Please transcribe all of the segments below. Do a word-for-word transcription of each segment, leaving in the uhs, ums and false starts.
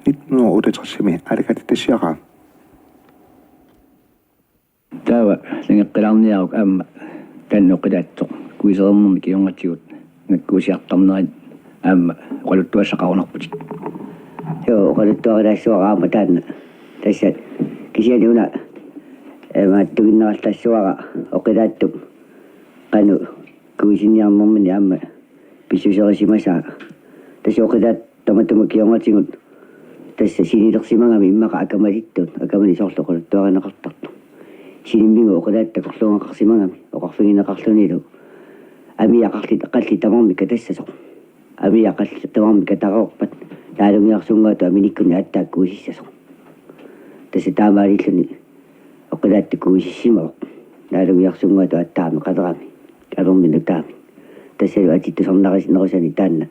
nitten hundrede og otteogtresimi aalakaateqqissiaqaaq. Taava nangeqqilaarniaruk aamma taanna oqilaatsoq kuisereernermi kingornatigut nakkuusiartarnerit aamma oqaluttuassaqarunarputit. Joo, oqaluttuarilaassuara aamma taanna. Tassa kisianni una imaattuginnerallassuara oqilaatsup qanoq kuisinniarnermini aamma pissuserisimasaa. Tassa oqilaat tamatuma kingornatigut tassa sinilersimagami immaqa akamalittut, akamali soorlu oqaluttuarineqartartut. Sinimmigut oqilaat takorluugaqarsimagami, oqarfigineqarlunilu. Amia qalli, qalli tamarmik katassasoq. Amia qalli tamarmik katareerpat. Naalungiarsunnguattut aminikkunni aatsaat kuisissasoq. Tassa taamaalilluni oqilaattut kuisissimavoq. Naalungiarsunnguattut aatsaammi qalerami. Avermi nutaami. Tassalu atittusarnarisi-, nerusani taanna.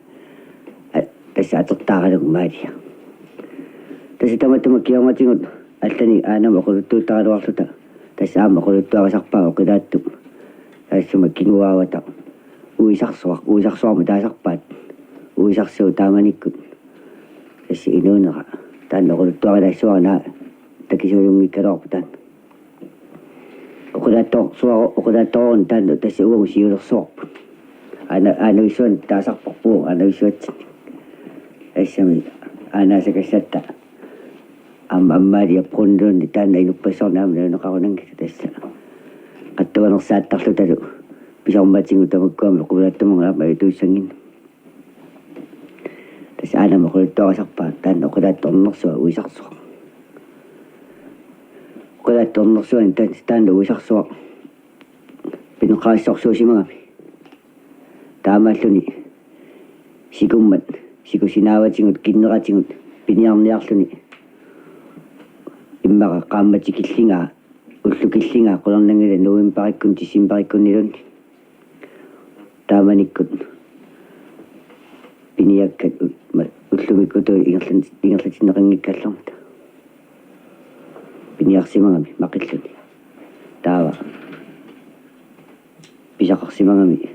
A-, tassa atertaaralugu Maalia. Tassa tamatuma kingornatigut allanik aanama oqaluttuuttaraluarluta. Tassa aamma oqaluttuarisarpaa oqilaattut. Taassuma kinguaavata. Uisarsuaq, uisarsuarmi taasarpaat. Uisarsuup taamanikkut. Tassa inuunera. Taanna oqaluttuarilaassuara una takisuujunngikkaluarpoq taanna. Oqilaattoorsuaq, oqilaattooruni taanna tassa uagut siulersuarput. Aana, aanavissuaq taasarparput, aanavissuaq. Tassami aanaasakassatta. Aamma Amaalia Brunlund taanna inuppassuarnut aamma nalunaqarunanngilaq tassa. Qattuanersaattarlutalu. Pisarmatigut tamakkuami oqilaattut aamma ajortussannginnami. Tassa aanama oqaluttuarisarpaa taanna oqilaattoornersuaq uisarsuaq. Oqilaattoornersuani taanna, taanna uisarsuaq pineqaassorsuusimagami. Taamaalluni sikummat, sikusinaavatigut, kinneratigut, piniarniarluni. Immaqa qaammatikillingaa, ullukillingaa, qularnanngilaq novembarikkunni, decembarikkunniluunniit. Taamanikkut piniakkat u-, ma-, ullumikkutut ingerlan-, ingerlatinneqanngikkallarmata. Piniarsimagami maqilluni. Taava pisaqarsimagami,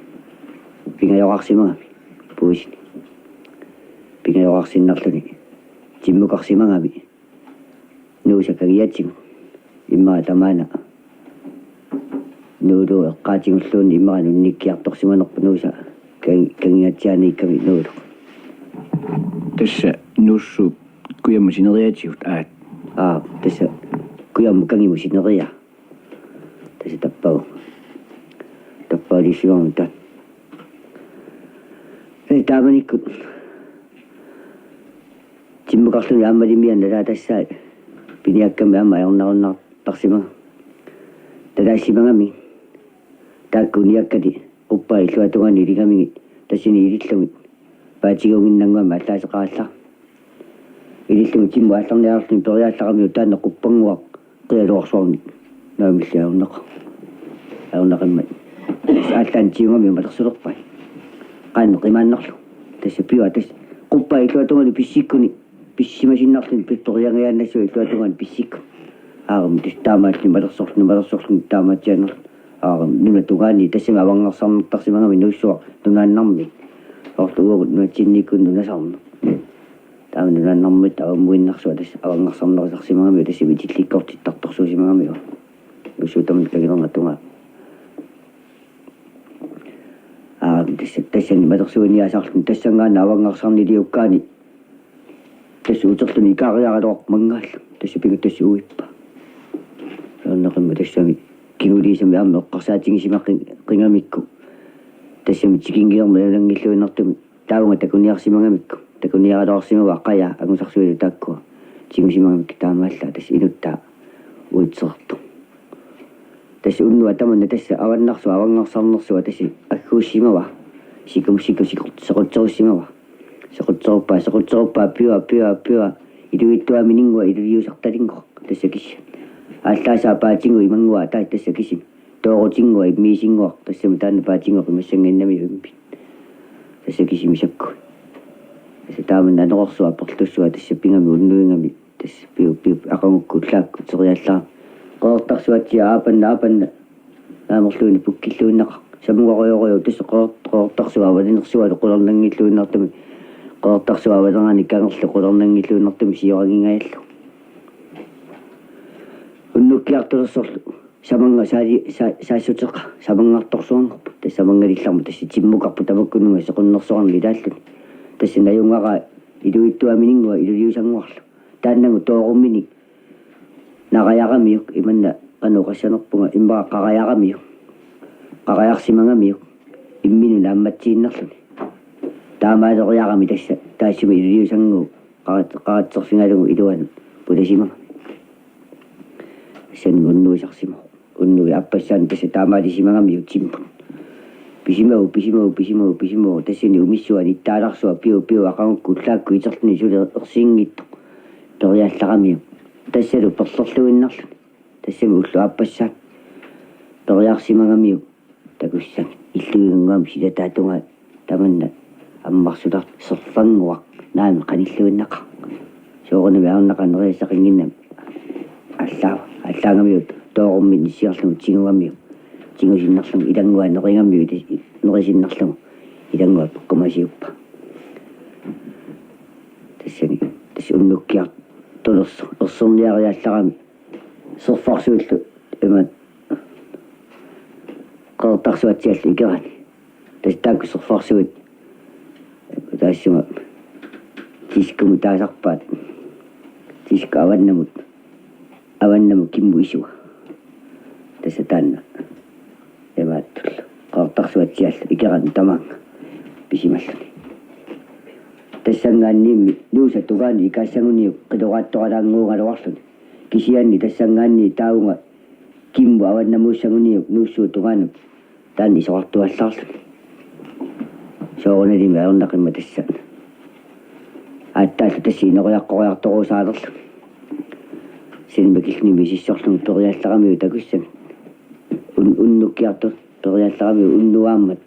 pingajoqarsimagami puisini. Pingajoqarsinnarluni timmukarsimagami. Nuusa kangiatigut. Immaqa tamaana. Nuulu eqqaatigulluunniit immaqa nunnikkiartorsimanerpoq Nuusa kan-, kangiatiaaniikkami Nuulu. Tassa Nuussuup kujammut sineriaatigut aat. Aa, tassa kujammut kangimut sineriaa. Tassa tappavunga. Tappavaliissimavunga taanna. Ee, taamanikkut. Timmukarluni aamma Limia nalaatassaat piniakkami aamma ajornarunnaartarsimagami. Nalaassimagami. Taakku uniakkali quppai illuatungaani iligamigit tassani ilillugit. Paatigiunnginnannguamik aallaaseqarallarami. Ilillugit timmut aallarniarluni periaallaqarami taanna quppannguaq qialuarsuarnik. Naamilli ajornaqaaq. Ajornaqimmat. Aallaani tigugami malersulerpai. Qaanneq imaannarlugu. Tassa piua tassa. Quppai illuatungaani pissikkuni. Pissimasinnarluni pissoriangajaannassuaq illuatungaani pissikkuni. Aarami tassa taamaalluni malersorluni malersorluni taamaatsiaannarluni. Aarami nunap tungaani tassami avanngarsarnartarsimagami Nuussuaq nunaannarmiit. Soorlu uagut nunatsinniikkunnut nunasarneq. Taava nunaannarmiit avammuinnarsuaq tassa avanngarsarnerusarsimagami tassami itillikkortittartorsuusimagami. Nuussuup tamanna kangilernatungaa. Aa, tassa, tassani malersuiniaasarluni tassanngaannaq avanngarsarniliukkaani. Tassa uterluni ikaariaraluarpoq mangaalluni. Tassa pinga tassa uippaa. Ajornaqimmat tassami kinguliisami aamma eqqarsaatigisimaqin-, qingamikku. Tassami tikinngilermat nalunanngilluinnartumik. Taavunga takuniarsimagamikku. Takuniaraluarsimavaa qajaa angusarsuilu taakkua. Tigusimagamikku taamaallaat tassa inuttaa uitertoq. Tassa unnuaq tamanna tassa avannarsuaq avanngarsarnersuaq tassa agguussimavaa. Sikum siku siku sequtserussimavaa. Sequtseruppaa sequtseruppaa piua piua piua. Iluittuamininngua iluliusartalinngua. Tassa kisi. Aallaasaa paatigut imanngua taava tassa kisimi. Toorutinnguaq immiisinnguaq tassami taanna paatigut qimassannginnami uimmit. Tassa kisimi sakku. Tassa taama nanorersuaq perlussuaq tassa pigami unnuigami. Tassa piu piu aqagukkut ullaakkut teriallaaq. Qeqertarsuatsiaq aapanna aapanna. Naamerluinnaq pukkilluinnaqaaq. Samugarujoruju tassa qeqer-, qeqertarsuaq avalinersualu qularnanngilluinnartumik. Qeqertarsuaq avaleraanik kangerluk qularnanngilluinnartumik siorangingajallu. Unnukkiartulersorlu samannga saali-, sa-, saassuteqaaq samanngartorsuanngorpoq. Tassa samanngalillarmat tassa timmukarpoq tamakkununnga sequnnersoqarneq ilaalluni. Tassa najungaraa iluitsuamininnguaq ilulissannguarlu. Taannagu toorumminik narajaramiuk imanna qanoq oqassanerpunga immaqa qarajaramiuk. Qarajarsimagamiuk imminut naammatsiinnarluni. Taamaaleriarami tassa taassuma ilulissannguup qarat-, qaratserfigalugu iluanut pulasimagami. Tassani unnuisarsimavoq. Unnuit aappassaani tassa taamaalisimagamiuk timmut. Pisimavoq, pisimavoq, pisimavoq, pisimavoq. Tassani umissua nittaalarsuaq pivoq, pivoq aqagukku ullaakkut iterluni suli ersinngitsoq. Periallaramiuk. Tassalu perlerluinnarluni. Tassami ulloq aappassaat. Periarsimagamiuk. Takussagit illuinnguamik silataatungaa tamanna ammarsutar serfannguaq naami qanilluinnaqaaq. Soorunami ajornaqaaq nerisassaqannginnami. Allaava, allaagamiuk toorummi nissiarlugu tigugamiuk. Tigusinnarlugu ilanngua nerigamiuk, nerisinnarlugu ilanngua peqqumasiuppa. Tassani, tassa unnukkiartulersoq erserniariallarami. Serfarsuillu imaat Qeqertarsuatsiallu ikerani. Tassa taakku serfarsuit taassuma tiskumut taasarpaat. Tisku avannamut, avannamut kimmut isua. Tassa taanna imaattullu Qeqertarsuatsiallu ikerani tamaanga pisimalluni. Tassanngaanniimmi nuusa tungaanut ikaassaguniuk qiloraattoralaannguugaluarluni. Kisianni tassanngaanniit taavunga kimmut avannamuussaguniuk nuussuup tungaanut taanna isorartuallaarluni. Soorunalimi ajornaqimmat tassa. Aatsaallu tassa ineriaqqoriartoruusaalerluni. Silmakilluni misissorlugu periallaramiuk takussagit. Un-, unnukkiartut periallaramiuk unnuaammat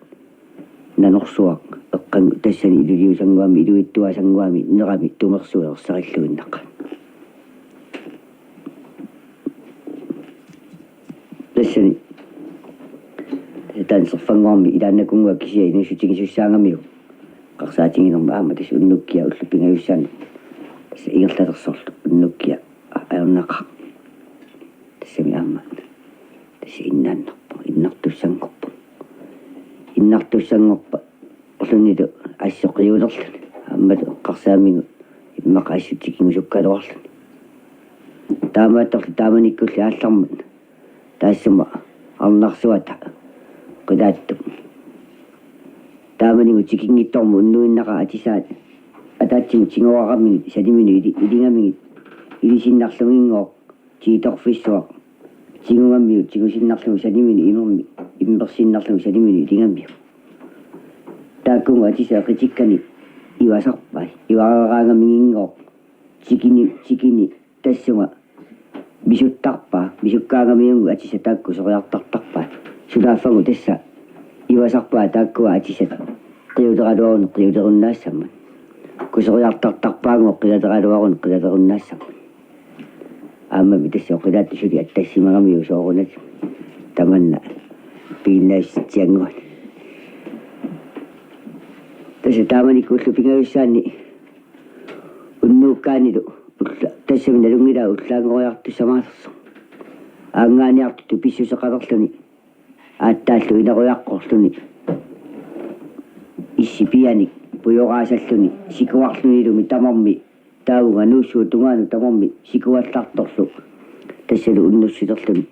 nanorsuaq eqqanngu tassani ilulissannguami iluitsuassannguami nerami tumersuit ersarilluinnaqaat. Tassani taanna serfannguarmi ilaannakunnguaq kisiat inuussutigisussaagamiuk. Eqqarsaatiginermi aamma tassa unnukkiaq ullut pingajussaanni tassa ingerlalersorlu unnukkiaq ajornaqaaq. Tassami aamma tassa innaannarpoq, innartussanngorpoq. Innartussanngorpa orlunilu assoqiulerluni aammalu eqqarsaamigut immaqa assut tikigusukkaluarluni. Taamaattorli taamanikkulli aallarmat taassuma arnarsuata qilaattut. Taamanikkut tikinngitsoormat unnuinnaqaaq atisaat ataatsimut tigoraramigit saniminut ili-, iligamigit ilisinnarluginngooq tiitorfissuaq. Tigugamiuk tigusinnarlugu saniminut imermi, imersinnarlugu saniminut iligamiuk. Taakkununnga atisat eqitikkani ivasarpai, ivareeraangamiginngooq tikini, tikini tassunga misuttarpaa, misukkaangamiunnguit atisat taakku kuseriartartarpaat. Sulaaffagu tassa ivasarpaat taakkua atisat qiuleraluarunit qiulerunnaassammat. Kuseriartartarpaannguaq qilaleraluarunit qilalerunnaassammat. Aammami tassa oqilaattut suli attassimagamiuk soorunami. Tamanna piginnaatsiannguani. Tassa taamanikkullu pingajussaanni unnuukkaanilu ulla-, tassami nalunngilaa ullaanngoriartussamaalersoq. Aanngaaniartutut pissuseqalerluni. Aatsaallu ineriaqqorluni. Issi pianik pujoraasalluni sikuarlunilumi tamarmi taavunga nuussuup tungaanut tamarmi sikuallartorlu. Tassalu unnussilerluni.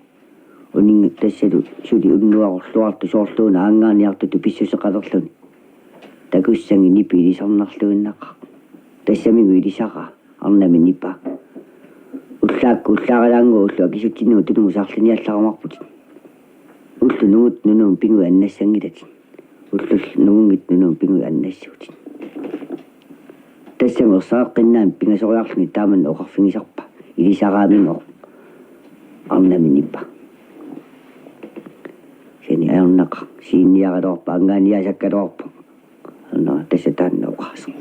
Uninngit tassalu suli unnuarulluartoq soorluuna aanngaaniartutut pissuseqalerluni. Takussagit nipi ilisarnarluinnaqaaq. Tassamigut ilisaraa arnami nipaa. Ullaakku ullaaralaannguaq ullut akisutsinni tunumut saarliniallarumaarputit. Ullut nungut nunumut pinnguit annassanngilatit. Ullut nungunngit nunumut pinnguit annassuutit. Tassami ersareqqinnaamik pingasoriarluni taamanna oqarfigisarpaa. Ilisaraamigooq arnami nipaa. Kisianni ajornaqaaq, siiniaraluarpoq, aanngaaniaasakkaluarpoq. Anna tassa taanna oqaaseq.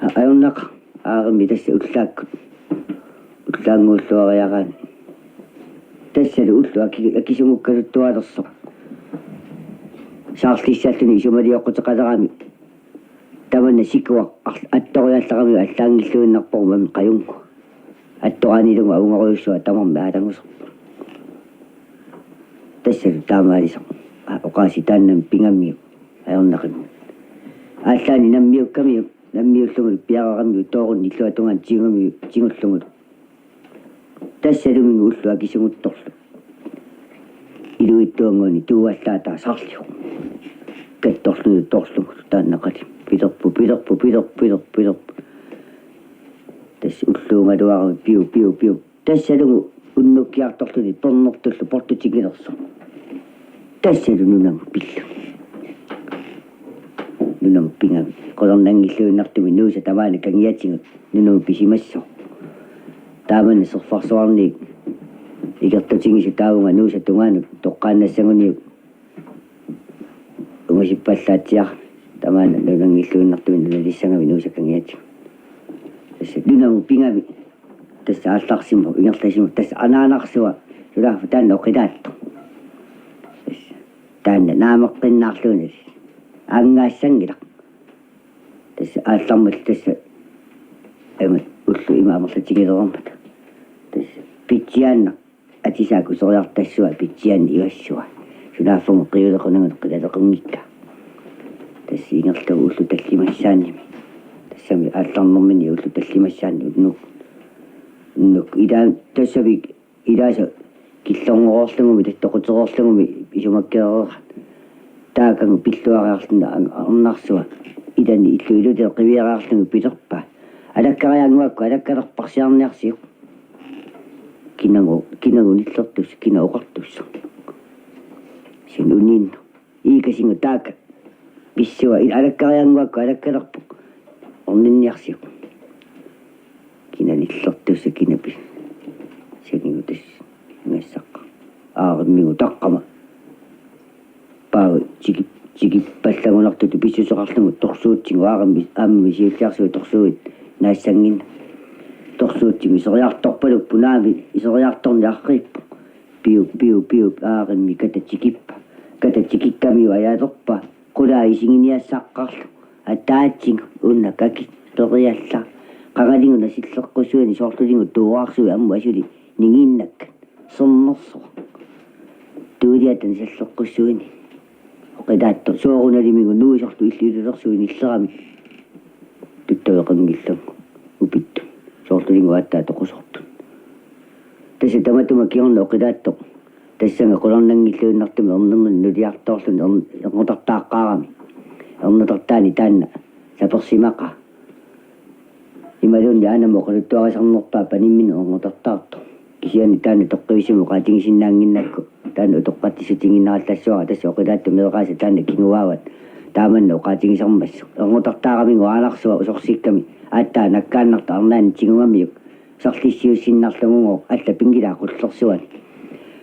A-, ajornaqaaq, aarimmi tassa ullaakkut. Ullaannguulluariaraanni. Tassalu ullut aki-, akisugukkaluttualersoq. Saarlissalluni isumalioqquteqalerami. Tamanna sikuaq ar-, attoriallaramik allaanngilluinnarpoq aamma qajunngua. Attoraanilugu avunngorujussuaq tamarmik aalannguserput. Tassalu taamaalisaq. Aa, oqaasii taannami pigamiuk ajornaqimmat. Aallaani nammiukkamiuk, nammiullugu piareeramiuk toorunni illuatungaani tigugamiuk tigullugulu. Tassaluminnga ulloq akisuguttorlu. Iluitsuannguani tuuallaataa saarliuvoq. Kattorluni toorlugulu taanna qali. Pilerpoq, pilerpoq, pilerpoq, pilerpoq, pilerpoq. Tassa ulluugaluarami piu, piu, piu. Tassalugu unnukkiartorluni pernertullu portutigilersoq. Tassalu nunamut pilluni. Nunamut pigami. Qularnanngilluinnartumik nuusaq tamaani kangiatigut nunamut pisimassaaq. Taamanna serfarsuarniit ikertatigisut taavunga nuusap tungaanut toqqaannassaguniuk ungasippallaatsiarami. Tamaana nunanngilluinnartumik nunalissagami nuusap kangiatigut. Tassa nunamut pigami. Tassa aallarsimavoq, ingerlasimavoq, tassa anaanarsuaq, sulaaffa taanna oqilaattoq. Tassa taanna naameqqinnaarluunniit. Angaassanngilaq. Tassa aallarmat tassa. Aamma ullut ima amerlatigilereermata. Tassa pitsiaannaq atisaat kusoriartassavaa pitsiaannaq ivassavaa. Sulaaffa qiulequnaguni qilalequnngikkaa. Tassa ingerlavugut ullut tallimassaannimi. Tassami aallarnermini ullut tallimassaanni unnuk. Unnuk. Ilaa tassavik ilaasa killorngorlugumi, tattoqutereerlugumi isumakkereeraat. Taakani pilluariarluni an-, arnarsua. Ilani illu ilutera qiviariarluni pilerpaa. Alakkariaannguakku alakkalerparsiarniarsiuk. Kinagu, kinagu nillertussaq, kina oqartussaq. Sin uninno. Iikasingu taaka. Pissua, il-, alakkariaannguakku alakkalerput. Orninniarsiuk. Kina nillertussaq, kina pis-. Sagigu tassa. Ingassaqqa. Aarimmigu taqqama. Paava tiki-, tikippallagunartutut pissuseqarlugu torsuutigut aarimmi aamma siulliarsuit torsuit naassannginnakkit. Torsuutigut iseriartorpaluk punaami iseriartorneq arriippoq. Piup, piup, piup, aarimmi kata tikippa. Kata tikikkamiuk ajalerpaa. Qulaa isiginiassaqqaarlugu. Ataatsigu una kakit periallaat. Qangalingu nasilleqqussuini soorluligu tuuaarsuit ammut asuli ningiinnakkat. Sermersoq. Tuuliata nasilleqqussuini. Oqilaattoq soorunalimigu nuisorlu illit ilulersuit nillerami. Tuttaveqanngillugu. Upittut. Soorluligu aatsaat toqusortut. Tassa tamatuma kingorna oqilaattoq. Tassannga qularnanngilluinnartumik ernermini nuliartoorluni ern-, ernutartaaqqaarami. Ernutartaani taanna. Sapersimaqaa. Imaluunniit aanama oqaluttuarisarnerpaaq panimminut ernutartaartoq. Kisianni taanna toqqivissummik oqaatigisinnaannginnakku, taanna utoqqatsissutiginnarallassavara, tassa oqilaattut meeraasa taanna kinguaavat. Taamanna oqaatigisarmassuk. Ernutartaaramiuk aanarsua usorsikkami. Aatsaat nakkaannartoq arnaanni tigugamiuk. Sarlissiussinnarlugugooq alla pinngilaa qullersuani.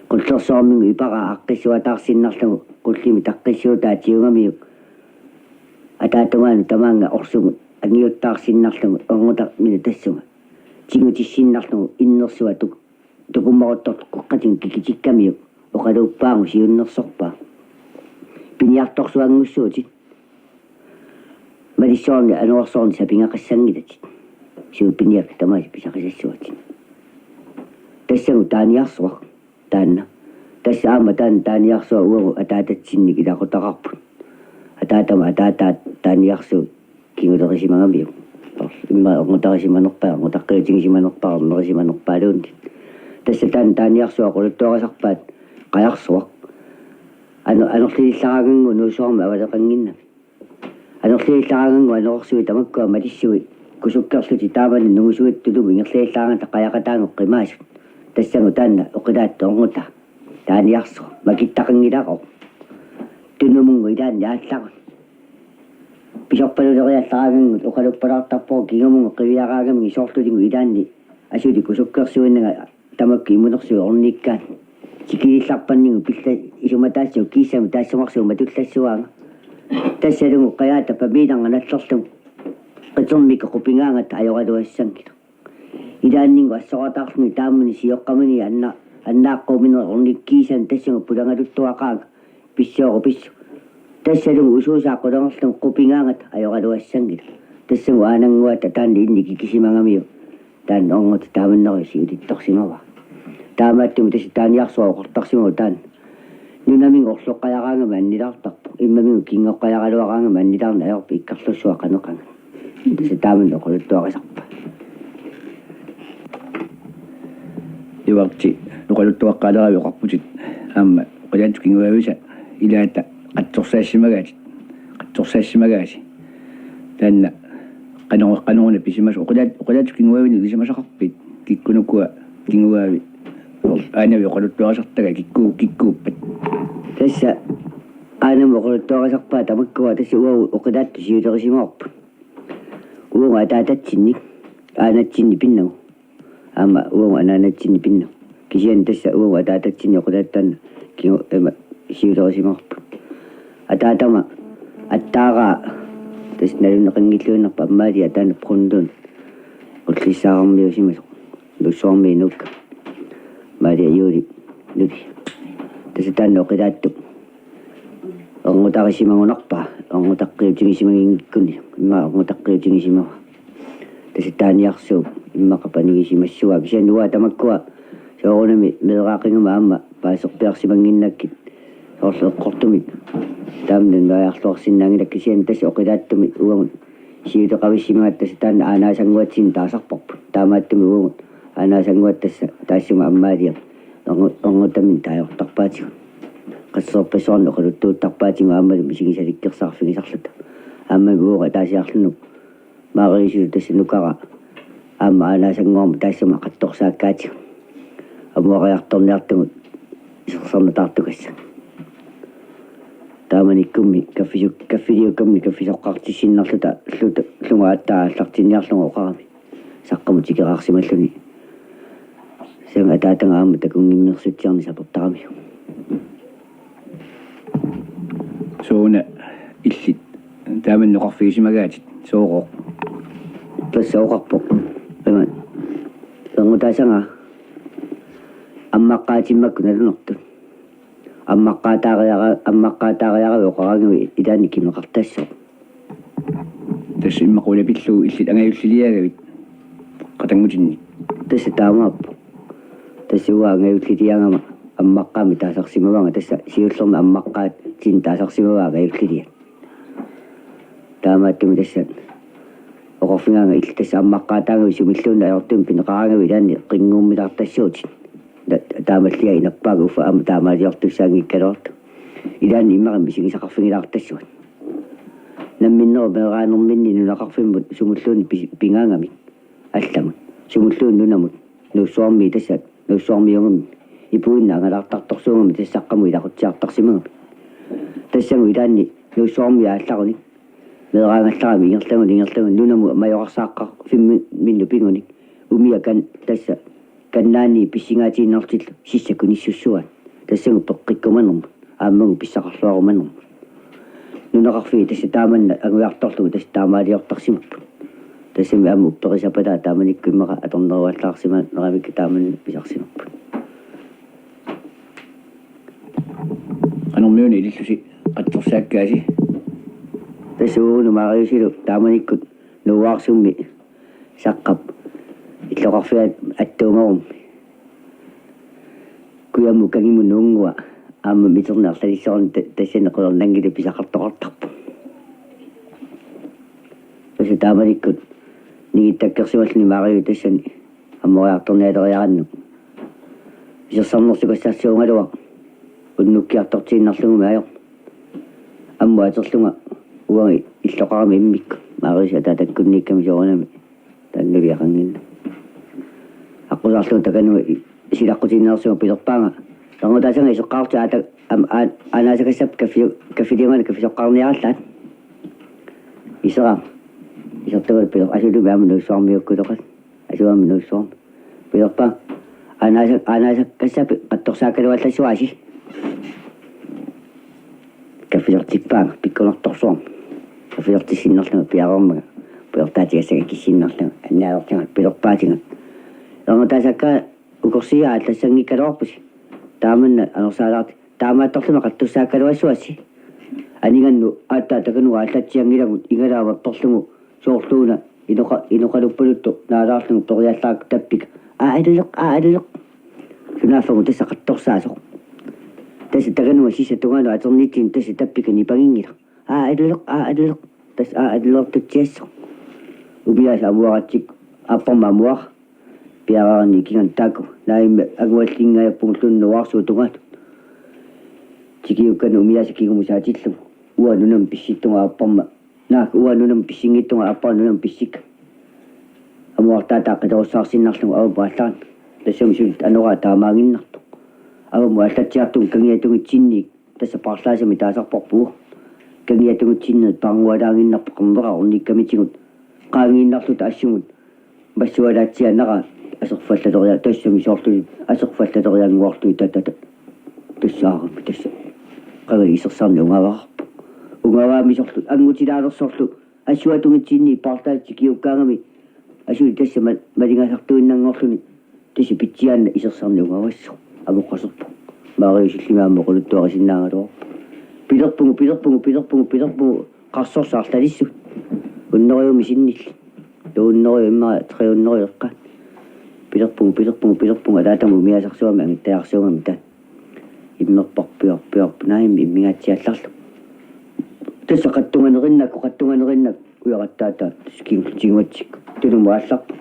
Qullersuarminnut iparaa aaqqissuataarsinnarlugu qullimi taqqissuutaa tigugamiuk. Ataatungaanut tamaanga orsugut angiuttaarsinnarlugu ernutarmilu tassunga. Tigutissinnarlugu innersua tuk-, tukummaruttortoq qeqqatigut kikitikkamiuk oqaluuppaagu siunnersorpaa. Piniartorsuanngussuutit. Malissuarnik anorersuarnik sapigaqassanngilatit. Suut piniakkat tamaasa pisaqassassuatit. Tassagu taaniarsuaq. Taanna. Tassa aamma taanna taaniarsuaq uagut ataatatsinnik ilaqutaqarput. Ataatama ataataa taaniarsuup kingulerisimagamiuk. Immaqa ernutarisimanerpaa, ernutarqiutigisimanerpaa, ernerisimanerpaaluunniit. Tassa taanna taaniarsuaq oqaluttuarisarpaat qajarsuaq. Ano-, anorlilillaraangannguaq nuussuarmi avaleqannginnami. Anorlilillaraangannguaq anorersuit tamakkua malissui kusukkerlutik taamani nungusuit tulumut ingerlilillaraangata qajaqataannguaq qimaasut. Tassagu taanna oqilaattoq ernutaa. Taaniarsuaq. Makittaqanngilarooq. Tunumunnguit ilaanni aallaruni. Pisorpaluleriallaraangannguit oqaluppalaartarpoq kingumunnguit qiviaraangamigit soorlulinnguit ilaanni asuli kusukkersuinnanga tamakku imunersuit ornikkaat. Tikilillarpanninnguit pilla isumataassuup kiisami taassumarsuup matullassavaanga. Tassalugu qajaata pamiinerngit nallerlugu. Qitermikkut qupigaangata ajoraluassanngilaq. Ilaanninnguit assorataarluni taamani sioqqamani anna-, annaaqquminerit ornikkiisani tassunga pulangaluttuaqaanga. Pissooru pissu. Tassalu usuusaaqqulerlugu qupigaangata ajoraluassanngilaq. Tassalu aanannguata taanna inni kikisimagamiuk. Taanna ornguta taamannerujuk siulittorsimavaa. Taamaattumik tassa taaniarsuaq oqartarsimavoq taanna. Nunamigut orloqqajaraangami annilaartarpoq. Immamigut kingoqqajaraluaraangami annilaarneq ajorpoq ikkarlussuaq qaneqangat. Tassa taamani oqaluttuarisarpaa. Ivarti oqaluttuaqqaaleravit oqarputit aamma oqilaatsip kinguaavisa ilaata qatsorsaasimagaatit, qatsorsaassimagaasi. Taanna qanoq, qanoq una pisimasoq oqilaat-, oqilaatsip kinguaavinik ilisimasaqarpit? Kikkunukua kinguaavi aanavit oqaluttuarisartagai kikku-, kikkuuppat? Tassa aanamut oqaluttuarisarpaat tamakkua tassa uagut oqilaattut siulerisimavoq. Uagut ataatatsinnik aanatsinnik pinnagu. Aamma uagut anaanatsinnik pinnagu. Kisianni tassa uagut ataatatsinnik oqilaattut taanna kingu-, ima, siulerisimavoq. Ataatama attaaraa tassa nalunneqanngilluinnarpoq, Amalia taanna Brunlund. Ullissaarmiusimasoq. Nuussuarmiit nuukka. Amalia Juuli Nuli. Tassa taanna oqilaattut orngutarisimagunarpaa, orngutaqqiutigisimaginngikkunik, immaqa orngutaqqiutigisimavaa. Tassa taaniarsuup immaqa panigisimassavaa. Kisianni uanga tamakkua soorunami meeraaqigama aamma paaserpiarsimannginnakkit, soorlu eqqortumik taama naajarluarsinnaanngilakka, kisianni tassa oqilaattumik uagut siuleqavissimagatta tassa taanna aanaasannguatsinnut taasarparput. Taamaattumik uagut aanaasannguatta tassa taassuma Amalia orngu-, orngutaminnut taajortarpaatigut. Qasseerpassuarnik oqaluttuuttarpaatigut aammalu misigisalikkersaarfigisarluta. Aamma uagut ataasiarlunut Mariusilu tassa nukara aamma aanaasannguarmat taassuma qatsorsaakkaatigut. Amuariartorniartugut isersornataartugassat. Taamanikkummi kaffisu-, kaffiliukkamni kaffisoqqaartissinnarluta luta-, lunga aatsaat aallartinniarlunga oqarami. Saqqumut tikeraarsimalluni. Tassa ataataga aamma takunngimmersutsiarnik sapertaramiuk. Sooruna illit taama oqarfigisimagaatit, soorooq? Tassa oqarpoq. Ima. Orngutaasaga ammaqqaatit makku nalunertut. Ammaqqaataariara-, ammaqqaataariaravit oqaragavit ilaanni kimeqartassooq. Tassa immaqa una pillugu illit angajulliliagavit qatanngutinni. Tassa taamaappoq. Tassa uanga angajulliliagama ammaqqaamik taasarsimavaanga, tassa siullermik ammaqqaatinik taasarsimavaa angajulliliat. Taamaattumik tassa oqarfigaanga illit tassa ammaqqaataagavit sumilluunniit ajortumik pineqaraangavit ilaanni qinnguummilaartassuutit. Ta-, taamalliaq inappaaguffa aamma taamaaliortussaanngikkaluartoq. Ilaanni immaqa misigisaqarfigilaartassuat. Namminneq meeraanerminni nunaqarfimmut sumulluunniit pi-, pigaangamik allamut. Sumulluunniit nunamut. Nuussuarmi tassa, Nuussuarmiuugami. Ipuinnaq angalaartartorsuugami tassa saqqumut ilaqutsiartarsimagami. Tassagu ilaanni Nuussuarmi aallarunik meeraangallarami ingerlagunik ingerlagunik nunamut majorarsaaqqarfimminnut pigunik. Umiaq kan-, tassa kannaani pissingaatiinnarlutillu sissaq kunissussuaat. Tassagu peqqikkumanermut. Aammagu pissaqarluarumanermut. Nunaqarfiit tassa taamanna angujartorlugu tassa taamaaliortarsimapput. Tassami aamma upperisapalaa taamanikkut immaqa atorneruallaarsimaneramikku taamanna pisarsimapput. Qanormiuna ilillusi qatsorsaakkaasi? Tassa uagut Mariusilu taamanikkut Nuuaarsummi Saqqap illoqarfiata attuumarum. Kujammut kangimut nuunngua aamma miterneq arlalissuarnik ta-, tassani qularnanngilaq pisaqartoqartarpoq. Tassa taamanikkut ningittakkersimalluni Mariu tassani ammoriartornialeriarannut isersornersukassarsuugaluaq unnukkiartortiinnarlugumi ajorpoq. Ammut aterlunga uanga illoqarami immikkut Mariusi ataatakkunniikkami soorunami taanna nuliaqannginnama. Aqqusaarlugu takanunga i-, silaqqutiinnarsunga pilerpaanga: Orngutaasaga iseqqaarti aata-, am-, aa-, aanaasakassappit kaffi-, kaffiliungalu kaffisoqqaarniarallaat. Iseraanga. Isertagulu piler-, asulumi aamma Nuussuarmiuukkuloqaaq. Asuami Nuussuarmi. Pilerpaanga: Aanaasa-, aanaasakassappit qatsorsaakkaluallassuaasi. Kaffisortippaanga pikkunartorsuarmik. Kaffisortissinnarlunga piareermanga. Pujortaatigassanga kissinnarlunga. Annalerlunga pilerpaatiga: Orngutaasakka ukorsiaa allassanngikkaluarpusi. Taamanna anorsaalaarti. Taamaattorlunga qatsorsaakkaluassuassi. Aningannut aatsaat takanut aallatsianngilagut igalaavapperlugu soorluuna inoqa-, inoqaluppaluttoq naalaarlugu periallaaq tappik. Aalleq, aalleq. Sunaaffagut tassa qattorsaasoq. Tassa takanut sissap tungaanut atornitsinni tassa tappik nipanginngilaq. Aalleq, aalleq. Tassa aalleertutsiassoq. Umiaasa amuaratsigu aapparma amuara. Piareerani ikinnganni taakku. Naamik anguallinngajappugut ulluni nuaarsuup tungaanut. Tikiukkanni umiaasa kingumut saatillugu. Uanga nunamut pissittunga aapparma. Naak uanga nunamut pissinngitsunga aappara nunamut pissikka. Amuartaataa qilerussaarsinnarlugu avammut aallarani. Tassami suli anoraa taamaaginnartoq. Avammut aallatsiartugut kangiatungitsinniit. Tassa paarlaassamik taasarparput. Kangiatungitsinnerit paarngualaaginnarput qernerarunnikkamitigut. Qaangiinnarluta assumut. Massualaatsiaannara aserfallaleria-, tassami soorlumi aserfallaleriannguarlugit tatata. Tassa aarami tassa. Qanga isersarneq ungavararpoq. Ungavaamisorlu, angutilaalersorlu, assuatungitsinniit paarlaassamik tikiukkaangami. Asuli tassa ma-, malingasartuinnanngorluni. Tassa pitsiaanna isersarneq ungavassoq. Amoqqaserpoq. Maariusillimaamma oqaluttuarisinnaagaluarpoq. Pilerpugut, pilerpugut, pilerpugut, pilerpugut. Qarsorsaq arlalissuit. Hundrediumik sinnillit. Hundrediumik immaqa tre hundrede eqqaat. Pilerpugut, pilerpugut, pilerpugut. Ataatama umiaasarsuarmi angittajaarsuugami taanna. Immerparpiorpiorp naamik immingaatsiallarlu. Tassa qattunganerinnakku, qattunganerinnakku. Ujaqqattaataa. Tassa kingulliup tigugatsigu. Tunumut aallarpoq.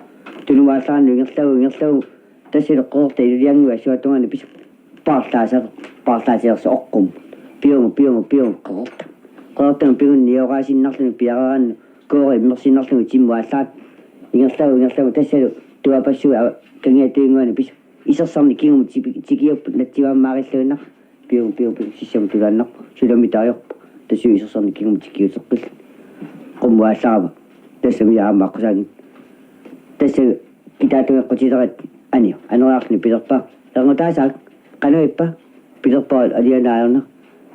Tunumut aallarnut ingerlavugut, ingerlavugut. Tassa ileqqoorta ililiannguit assuatungaani pis-, paarlaasa-, paarlaasilersoq oqqummut. Piugut, piugut, piugut, qeqertaq. Qeqertaq piugut nioraasinnarluni piareeraanni koori immersinnarlugu timmut aallarani. Ingerlavugut, ingerlavugut tassalu tuaapassuit ava-, kangiattuinnguani pis-, isersarneq kingumut tipi-, tikiupput natsiuammaarilluinnaq. Piugut, piugut, piugut sissamut tulaannarpoq. Sulami taajorpoq. Tassa isersarneq kingumut tikiuteqqillugu. Qummut aallarama. Tassami aamma aqqusaanngitsoq. Tassa kitaatungeqqutilerit anio. Aneriarluni pilerpaa. Erngutaasaak. Qanoq ippa? Pilerpaa alianaajorna.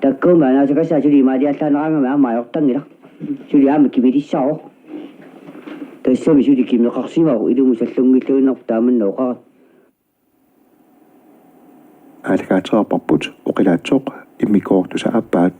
Takkuummi anaasakassaa suli imaaliallaaneraangami aamma ajortanngilaq. Suli aamma kimilissaavoq. Tassami suli kimeqarsimavoq ilumut sallunngiilluinnarpoq taamanna oqarami. Aallakaatereerparput oqilaatsoq immikkoortusa aappaat.